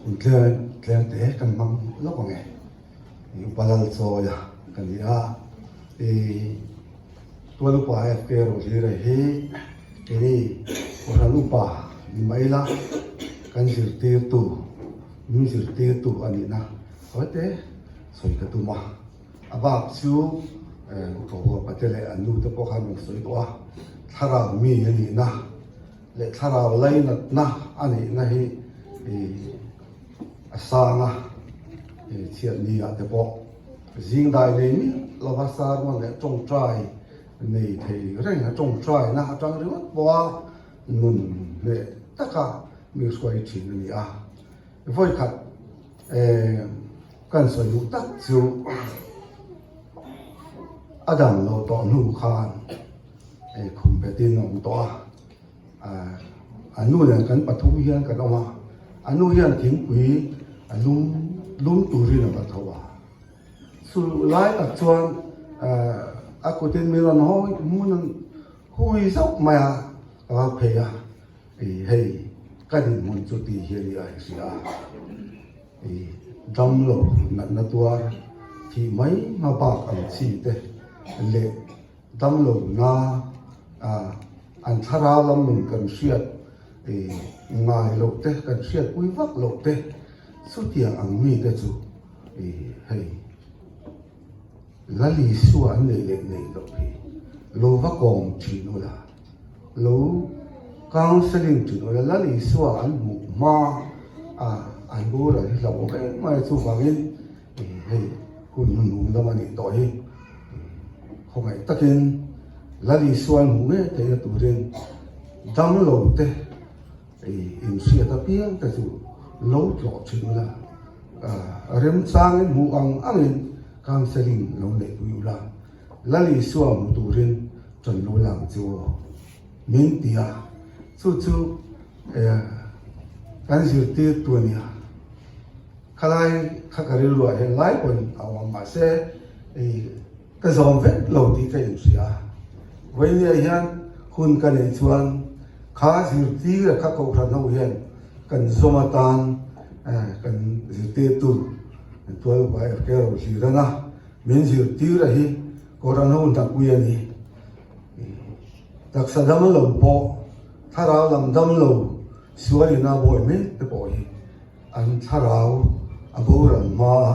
Hun tlem tlem te kan hmang lawk ang e. Upa Lalchawia ka ni a, i Tual Upa FK Rohlira hi keini Kohhran Upa ni mah ila kan zirtirtu, min zirtirtu a nihna sawi te sawi ka tum a. A bak chu Upa Huapa te leh an nu te pawh khan rawn sawi tawh a, thlarau mi a nihna leh thlarau lainatna a nihna hi a sang a, chhiatni ah te pawh zing dai nei miah lova sermon leh tawngtai nei thei reng a tawngtaina atang ringawt pawh a nun hneh taka mi hruai thin a ni a. Vawikhat kan sawi duh tak chu a dam lo tawh hnu khan khum betin a awm tawh a, a nu nen kan pathum hian kan awm a, a nu hian thingpui a lum lum turin a va tho a, chu lai tak chuan a kutin mi rawn hawi hmun hui zauh mai a, ka va phei a. I hei ka dinhmun chu ti hian i ai hria a, i damlo natna tuar thih mai hma bak ang chi te leh damlo na an thlarau lam nun kan hriat i ngai loh te kan hriatpui vak loh te chutiang ang mi te chu i hei Lal Isua an neih leh neih loh hi lo va kawm thin ula. Lo counselling thin ula Lal Isua an hmuh hma a an boral hi hlauhawm em mai a chuvangin hei hun hnuhnung lam a nih tawh hi khawngaih takin Lal Isua an hmuh ngei theihna turin damlo te inhriat apiang te chu lo tlawh thin ula remchangin hmuh ang angin counselling lo neihpui ula. Lal Isua hmu turin ṭan lo lang chu aw min ti a, chu chu kan zirtirtu a nia. Khalai kha ka rilruah hian lai pawn a awm mahse ka zawm vek lo tih ka inhria a. Vawinia hian hun ka neih chuan kha zirtir a kha kohhran ho hian kan zawm atan kan zirtirtu Tual Upa FK Rohlirana Min zirtir a hi Koran ho hnapui a ni. Taksa dam lo pawh, thlarau lam dam lo sual ina bawi mek te pawh hi an thlarau a boral hma a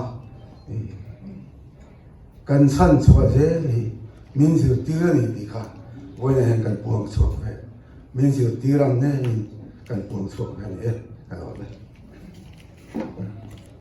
kan chhan chhuah zel hi min zirtir a ni tih kha vawiinah hian kan puang chhuak ve. Min zirtir ang ngeiin kan puang chhuak ve a ni e, ka lawm e.